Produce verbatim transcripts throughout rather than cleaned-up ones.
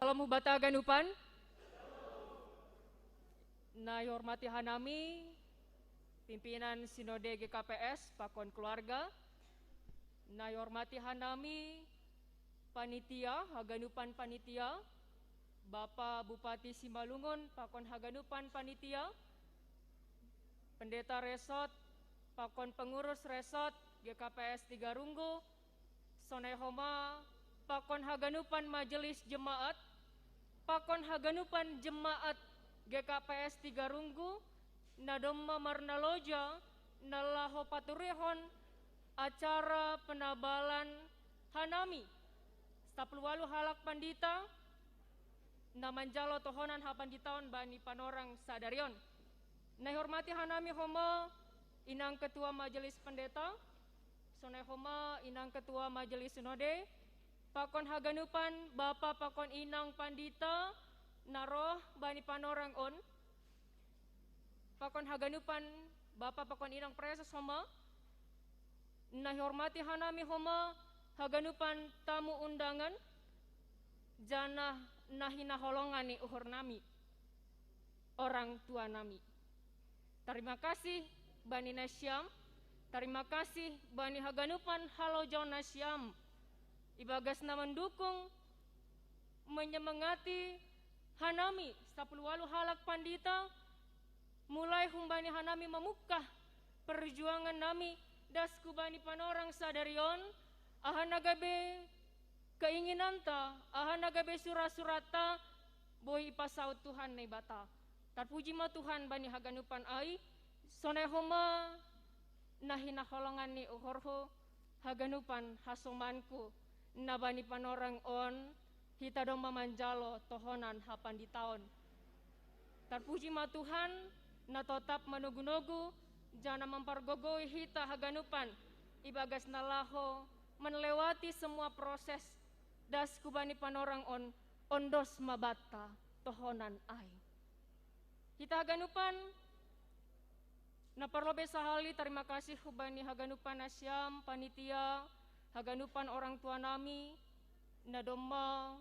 Salam hubata haganupan. Na ihormati hanami pimpinan Sinode G K P S pakon keluarga. Na ihormati hanami panitia, haganupan panitia, Bapa Bupati Simalungun pakon haganupan panitia, pendeta resort pakon pengurus resort G K P S Tiga Runggu, sonai homa pakon haganupan majelis jemaat, pakon haganupan jemaat G K P S Tiga Runggu, na domma marnaloja na laho paturehon acara penabalan hanami, sapuluh walu halak pandita, na manjalo tohonan hapanditaon bani panorang sadarion. Na ihormati hanami homa inang ketua majelis pendeta, sonai homa inang ketua majelis sinode, pakon haganupan bapa pakon inang pandita na roh bani panorang on, pakon haganupan bapa pakon inang preses homa, na ihormati hanami homa haganupan tamu undangan, janah na hinaholongan ni uhur nami, orang tua nami. Tarima kasih bani nasiam, tarima kasih bani haganupan halojaon nasiam, ibagas na mandukung, menyemangati hanami sapuluh walu halak pandita, mulai humbani hanami mamungkah perjuangan nami das hubani panorang sadarion, aha na gabe keinginanta, aha na gabe sura-suranta, boi ipasaut Tuhan Naibata. Tarpuji ma Tuhan bani haganupan ai, sonai homa na hinaholongan ni uhurhu, haganupan hasomanku, na bani panorang on hita domma manjalo tohonan hapanditaon. Tarpuji ma Tuhan, na totap manogu-nogu, janah mampargogoi hita haganupan, ibagas na laho manlewati semua proses das hubani panorang on, ondos ma banta tohonan ai. Hita haganupan, na parlobei sahali tarima kasih hubani haganupan nasiam, panitia, haganupan orang tua nami, na domma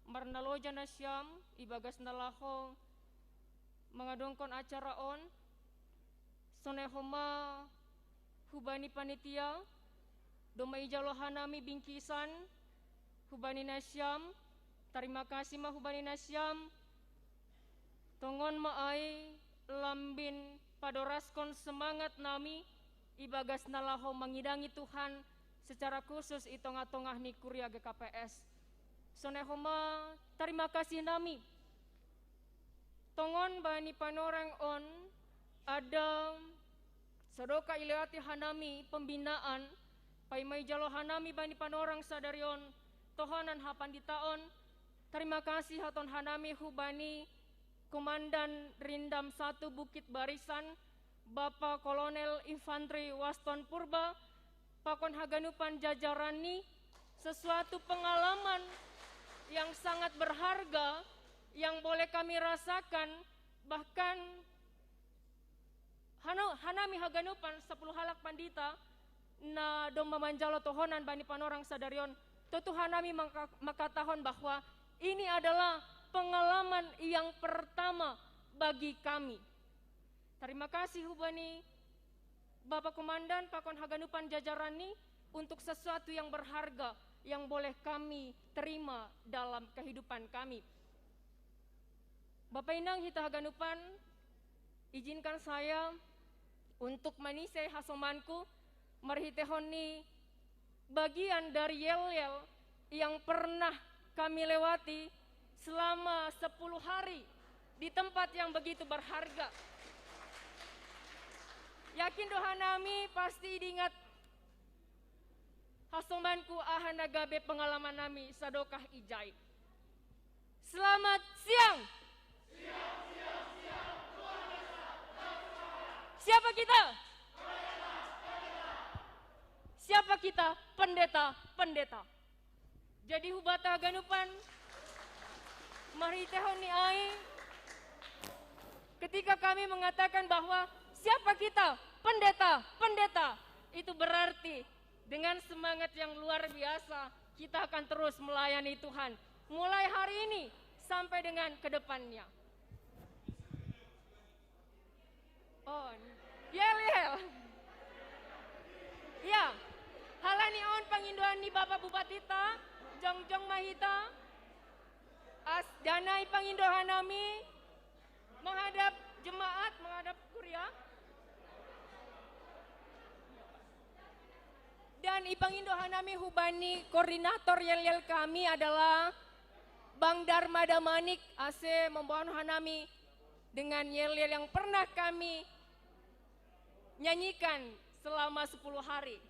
marnaloja nasiam, ibagas na laho mangadongkon acara on, sonai homa hubani panitia, domma ijalo hanami bingkisan hubani nasiam, tarima kasih ma hubani nasiam, tongon ma ai lambin padoraskon semangat nami, ibagas na laho mangidangi Tuhan secara khusus i tongah-tongah ni kuria G K P S. Sonai homa tarima kasih nami. Tongon bani panorang on, ada sadokah ilewati hanami pembinaan, paima ijalo hanami bani panorang sadarion tohonan hapanditaon, tarima kasih hataon hanami hubani Komandan Rindam satu Bukit Barisan, Bapa Kolonel Infantri Waston Purba, pakon haganupan jajaranni, sesuatu pengalaman yang sangat berharga yang boleh kami rasakan, bahkan hano-, hanami haganupan sapuluh halak pandita na domma manjalo tohonan bani panorang sadarion, tontu hanami maka-, makatahon bahwa ini adalah pengalaman yang pertama bagi kami. Tarima kasih hubani Bapa Komandan pakon haganupan jajaranni untuk sesuatu yang berharga yang boleh kami terima dalam kehidupan kami. Bapa inang hita haganupan, izinkan saya untuk manise hasomanku marhitehon ni bagian dari yel-yel yang pernah kami lewati selama sepuluh hari di tempat yang begitu berharga. Yakin do hanami pasti idingat hasomanku aha na gabe pengalaman nami sadokah ijai. Selamat siang. Siapa kita? Siapa kita? Pendeta, pendeta. Jadi hubata haganupan, marhitehon ni ai, ketika kami mengatakan bahwa siapa kita? Pendeta, pendeta. Itu berarti dengan semangat yang luar biasa, kita akan terus melayani Tuhan. Mulai hari ini, sampai dengan ke depannya. Oh, yel yel. Ya, halani on pangindohan ni Bapak Bupati ta, jongjong ma hita, as danai pangindohan nami menghadap jemaat, menghadap kuria. Dan ipangindohan nami hubani koordinator yel-yel kami adalah Bang Darma Damanik ase membawakan nami dengan yel-yel yang pernah kami nyanyikan selama sepuluh hari.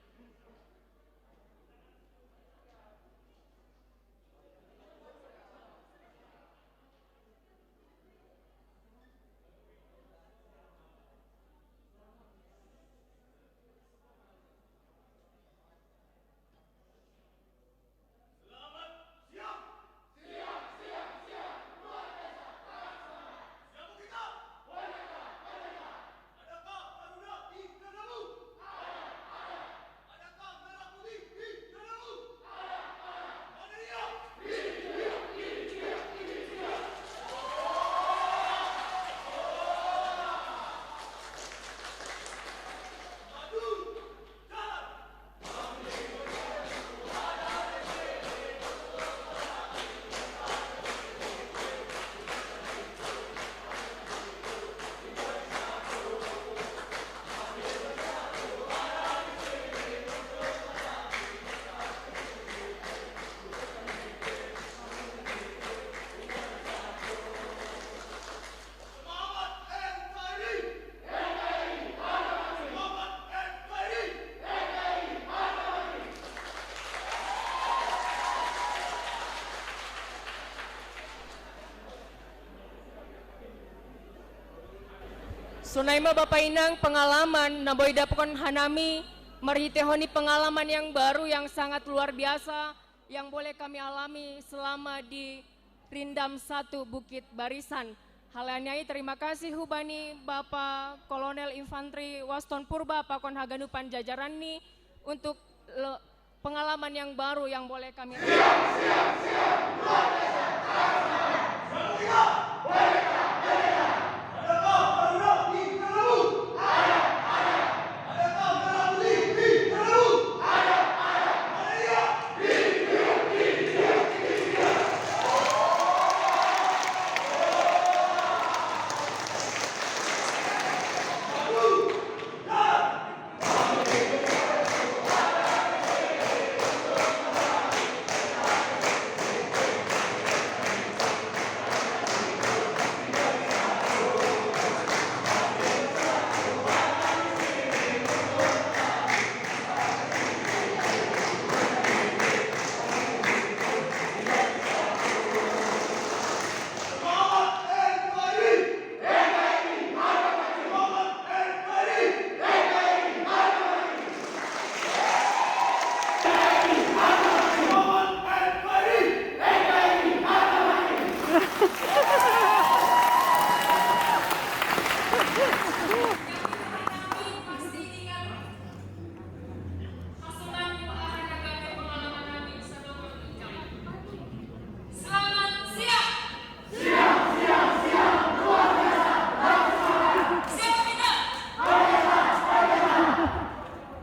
Sonai ma Bapa Inang pengalaman na boi dapotkon hanami marhitehon ni pengalaman yang baru yang sangat luar biasa yang boleh kami alami selama di Rindam satu Bukit Barisan. Halani ai terima kasih hubani Bapa Kolonel Infantri Waston Purba pakon haganupan jajaranni untuk le- pengalaman yang baru yang boleh kami rasakan.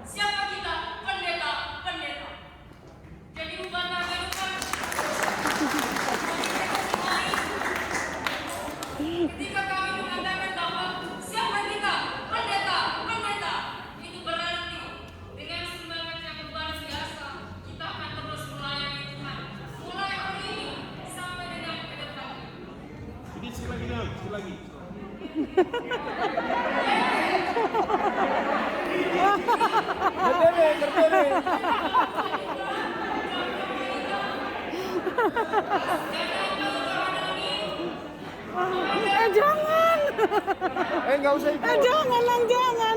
Siapa kita? Pendeta, pendeta. Jadi, umat agama, ketika kami mengatakan bahwa siapa kita? Pendeta, pendeta. Itu berarti dengan semangat yang luar biasa, kita akan terus melayani Tuhan. Mulai hari ini sampai dengan ke depan. Ini sekali lagi, sekali lagi. Eh, jangan. Eh, nggak usah ikut. Eh, jangan, Nang, jangan.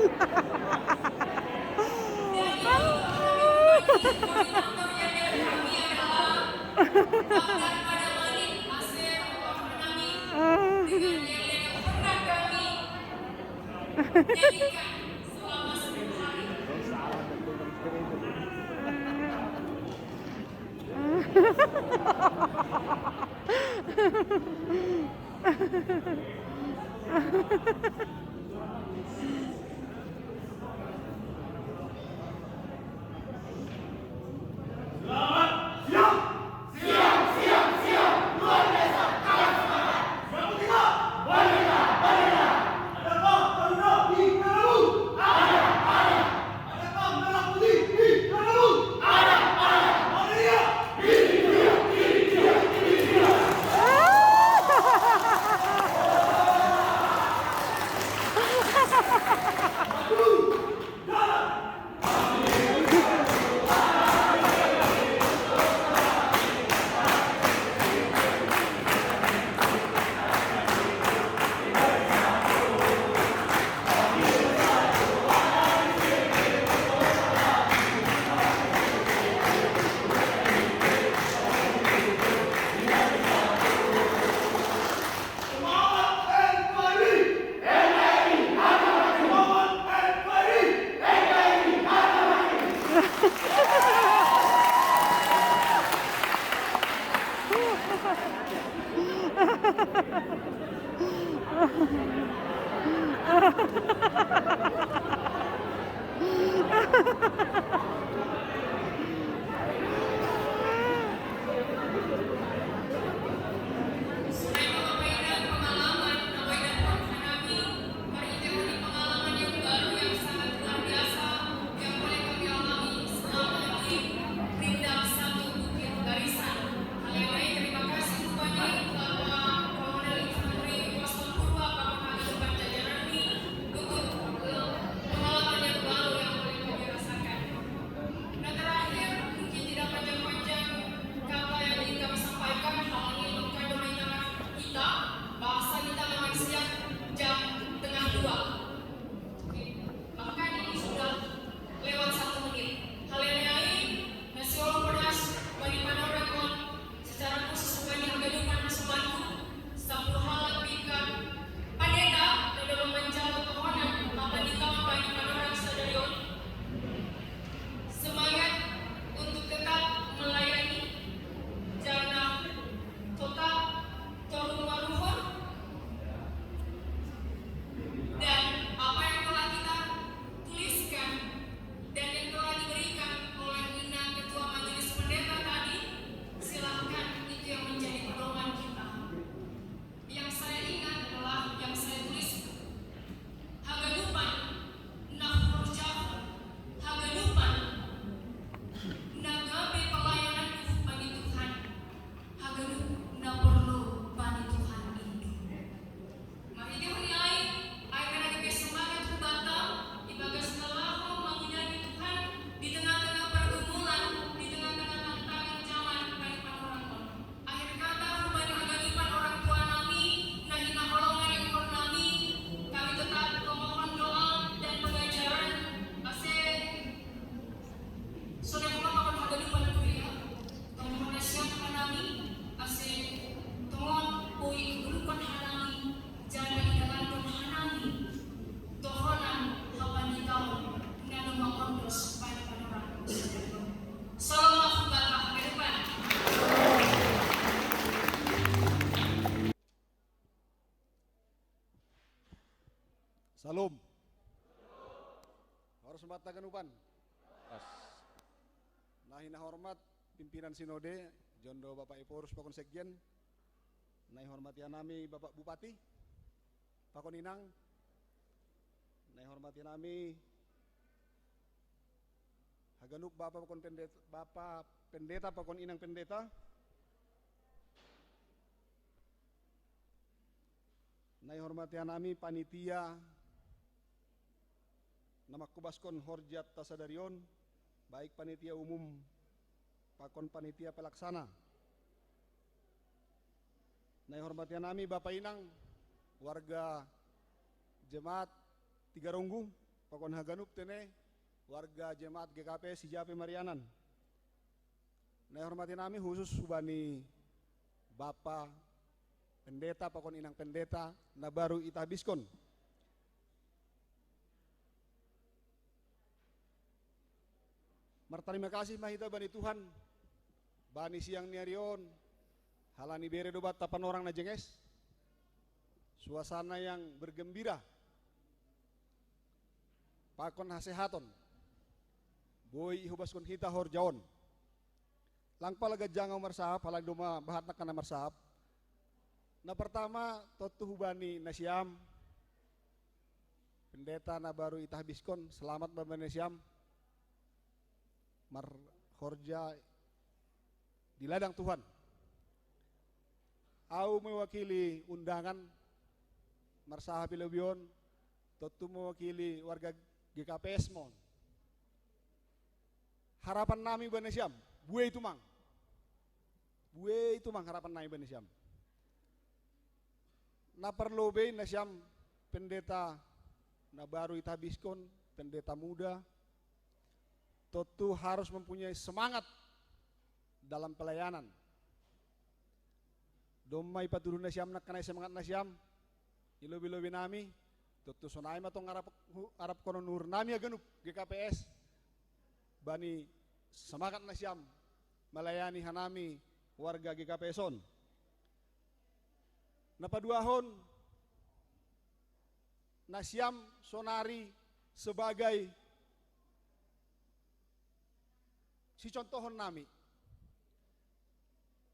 Pengalaman, pengalaman yang baru yang sangat luar biasa yang boleh kami alami selama di Rindang Satu Bukit Barisan. Hal yang lain, terima kasih banyak Bapak Kolonel Infanteri Koston Purwa, Bapak Haji Depan jajaran ini untuk eh, pengalaman yang baru yang boleh kami rasakan. Nah, terakhir, mungkin tidak panjang-panjang kata yang ingin kami sampaikan, hal ini untuk kandungan tanah kita, bahasa kita memang siap jam tengah dua. Oke, bahkan ini sudah lewat satu menit. Hal yang lain, nasi orang pedas, bagi panorang secara khusus bagi Hagadupan Subantu, Sampurahala Bika Pandeta, dan dalam menjawab permohonan, apa di tahun bagi panorang sadarion. Semangat untuk tetap melayani, jangan tetap turun maruhur, dan apa yang telah kita tuliskan dan yang telah diberikan oleh Inang Ketua Majelis Pendeta tadi, silahkan itu yang menjadi pedoman kita. Yang saya ingat adalah yang saya tulis. Hagadupan, na hurjah, hagadupan, na gabe pelayanan bagi Tuhan, hagadup, na perlu bagi Tuhan itu. Mari kita mulai, ayo kita semangat ku Batam, di bagas ngelahong mengudani Tuhan, di tengah-tengah pergumulan, di tengah-tengah tantangan zaman, bagi panurangon. Akhir kata, rupanya hagadupan orang tua nami, na hinaholongan yang ikut nami, kami tetap memohon doa dan pengajaran, ase, saudara Bapak hagadupan kuria, tolong siap nami, ase, tolong boi hagadupan nami, jana idalankan nami, tohonan hapan di tahun, nano maondos pada panurangon. Salam Batak ke depan. Salom. Horas ma haganupan. Nah, hina hormat pimpinan sinode, jondo Bapak Ephorus pakon sekjen. Nah, hormati nami Bapak Bupati pakon inang. Nah, hormati nami haganup Bapak pakon pendeta, Bapak Pendeta pakon Inang Pendeta. Nah, hormati nami panitia na mangkobaskon horja ta sadarion, baik panitia umum pakon panitia pelaksana. Nah, hormati nami Bapak Inang, warga jemaat Tiga Ronggu, pakon haganup tene, warga jemaat G K P Sijape Marianan. Nah, hormati nami khusus hubani Bapa Pendeta pakon Inang Pendeta na baru itabiskon. Martarima kasih ma hita bani Tuhan, bani siang ni ari on, Halani bere do banta panorang na jenges, suasana yang bergembira, pakon hasehaton, boi ihobaskon hita horja on. Lang pala ganjang ahu marsahap, halani domma bahat nangkin ahu marsahap. Na pertama, tontu hubani nasiam, pendeta na baru itahabiskon, selamat ma bani nasiam marhorja di ladang Tuhan. Ahu mewakili undangan marsahap i lobi on, tontu mewakili warga G K P S ma on. Harapan nami bani nasiam, buei tumang. Buei tumang harapan nami bani nasiam. Na parlobei nasiam pendeta na baru itahabiskon, pendeta muda, tontu harus mempunyai semangat dalam pelayanan. Domma ipatudu nasiam nangkin ai semangat nasiam, i lobi-lobi nami, tontu sonai ma tong arap, arapkon uhur nami haganup G K P S bani semangat nasiam melayani hanami warga G K P S on. Na paduahon, nasiam sonari sebagai sicontohon nami,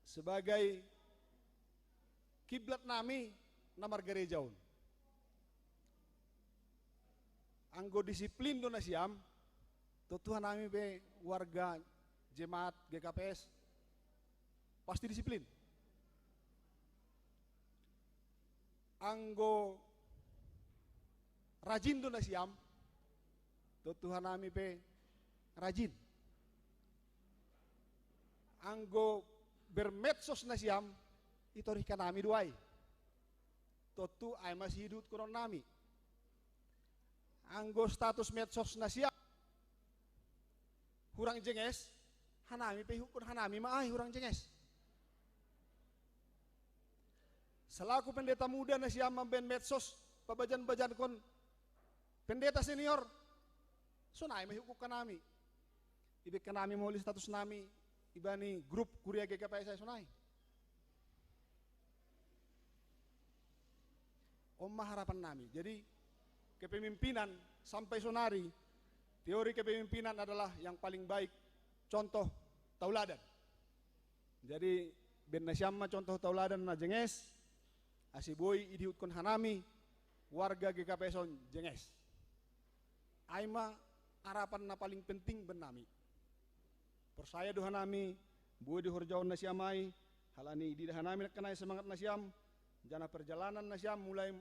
sebagai kiblat nami na margareja on. Anggo disiplin do nasiam, tontu hanami pe warga jemaat G K P S pasti disiplin. Anggo rajin do nasiam, tontu hanami pe rajin. Anggo bermedsos nasiam, itorihkan nami do ai. Tontu ai ma siihutkonon nami. Anggo status medsos nasiam hurang jenges, hanami pe ihutkon hanami ma ai hurang jenges. Selaku pendeta muda nasiam mambahen medsos, pabajan-bajankon pendeta senior, sonai ma ihutkon hanami. Ibahen hanami ma uli status nami ibani grup kuria G K P S ai sonai. On ma harapan nami. Jadi, kepemimpinan sampai sonari, teori kepemimpinan adalah yang paling baik, contoh tauladan. Jadi, bahen nasiam ma contoh tauladan na jenges, ase boi idihutkon hanami warga G K P S on jenges. Ai ma harapan na paling penting bennami. Porsaya do hanami, boi do horjahon nasiam ai, halani ididah hanami nangkin ai semangat nasiam, janah perjalanan nasiam mulai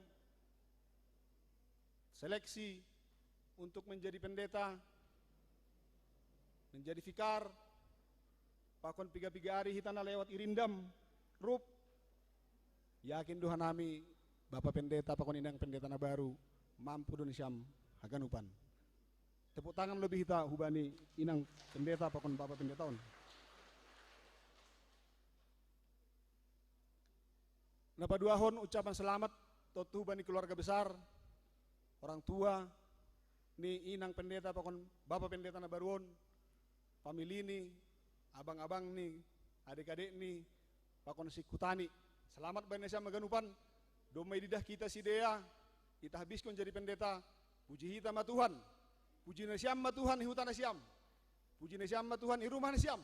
seleksi untuk menjadi pendeta, menjadi vikar, pakon piga-piga ari hita na lewat irindam, rup, yakin do hanami, Bapa Pendeta pakon Inang Pendeta na baru, mampu do nasiam haganupan. Tepuk tangan lobi hita hubani Inang Pendeta pakon Bapa Pendeta on. Na paduahon ucapan selamat tontu hubani keluarga besar, orang tua ni Inang Pendeta pakon Bapa Pendeta na baru on, famili ni, abang-abang ni, adek-adek ni, pakon singkutani. Selamat bani nasiam haganupan, domma ididah hita sidea, itahabiskon jadi pendeta, puji hita ma Tuhan, puji nasiam ma Tuhan i huta nasiam, puji nasiam ma Tuhan i rumah nasiam,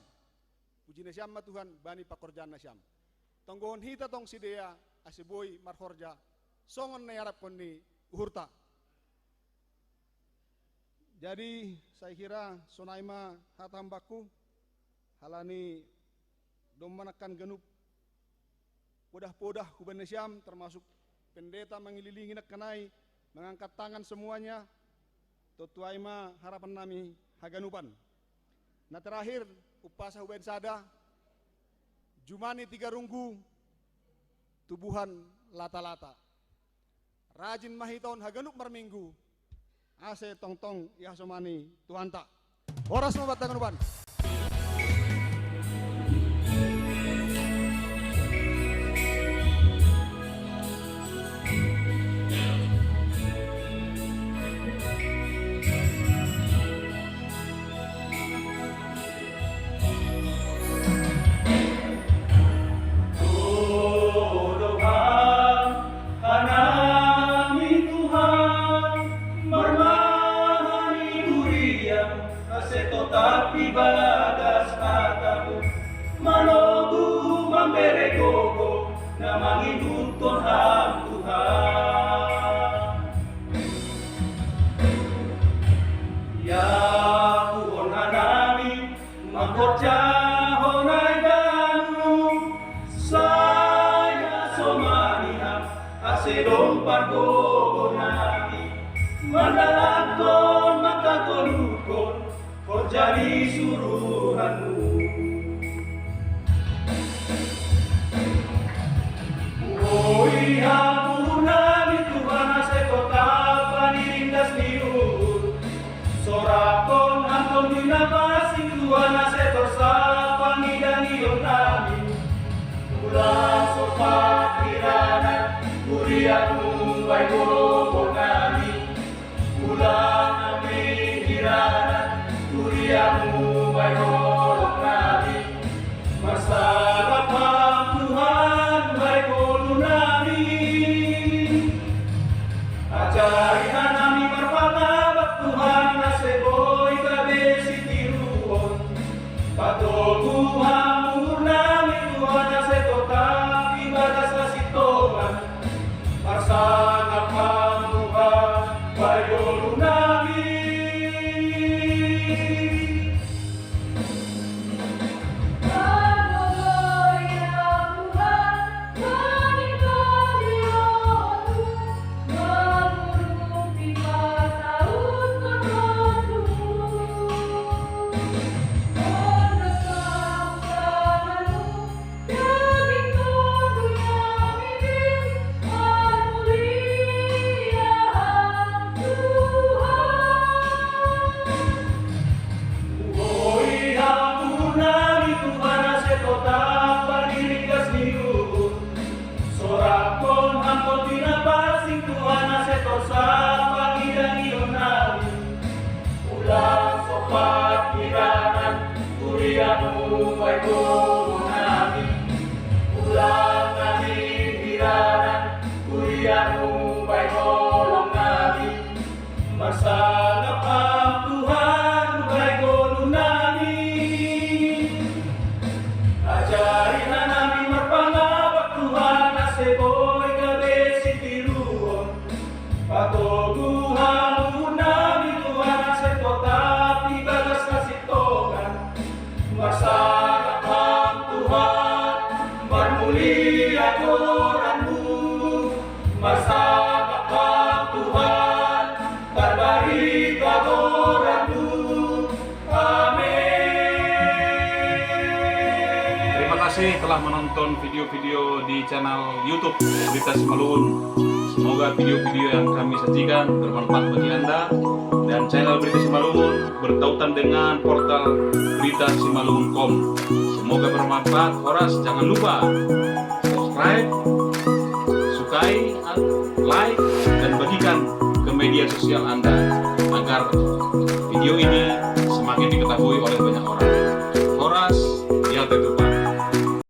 puji nasiam ma Tuhan bani pangkorjaan nasiam. Tonggohon hita tong sidea ase boi marhorja songon na iarapkon ni uhurta. Jadi, saya kira sonai ma hata hambangku, halani domma nangkin ganup podah-podah hubani nasiam, termasuk pendeta mangililingi nangkin ai, mengangkat tangan semuanya, tontu ai ma harapan nami haganupan. Na terakhir, umpasa hubahen sada, jumani tiga runggu, tubuhan lata-lata. Rajin ma hita on haganup marminggu, ase tongtong ihasomani Tuhanta. Horas ma banta haganupan. Bai ngolu nami, ulang nami hirana, kuriamu bai ngolu nami. Masalah pam Tuhan bai ngolu nami. Ajari hanami marpangabak Tuhan na seboi gabe sitiruon. Patogu hamu nami Tuhan na setotap ibagas na sitongan. Marsangap hamu Tuhan bai ngolu nami. Oi, hampura nami Tuhan na setotap panirikas ni uhur. Sorakkon hamu tinapasing Tuhan na setotap pangidangion nami. Ulang sopat hiranan, kuriamu bai ngolu nami. Ulang nami hiranan, kuriamu bai ngolu nami. Marsangap pam Tuhan bai ngolu nami. Ajari hanami marpangabak Tuhan na seboi gabe sitiruon. Patogu hamu nami Tuhan na setotap ibagas na sitongan. Marsangap pam Tuhan, marmulia goranmu. Marsangap pam Tuhan, tarbarita goranmu. Amin. Terima kasih telah menonton video-video di channel YouTube Berita Simalungun. Semoga video-video yang kami sajikan bermanfaat bagi Anda, dan channel Berita Simalungun bertautan dengan portal berita simalungun titik com. Semoga bermanfaat. Horas, jangan lupa subscribe, sukai, like, dan bagikan ke media sosial Anda agar video ini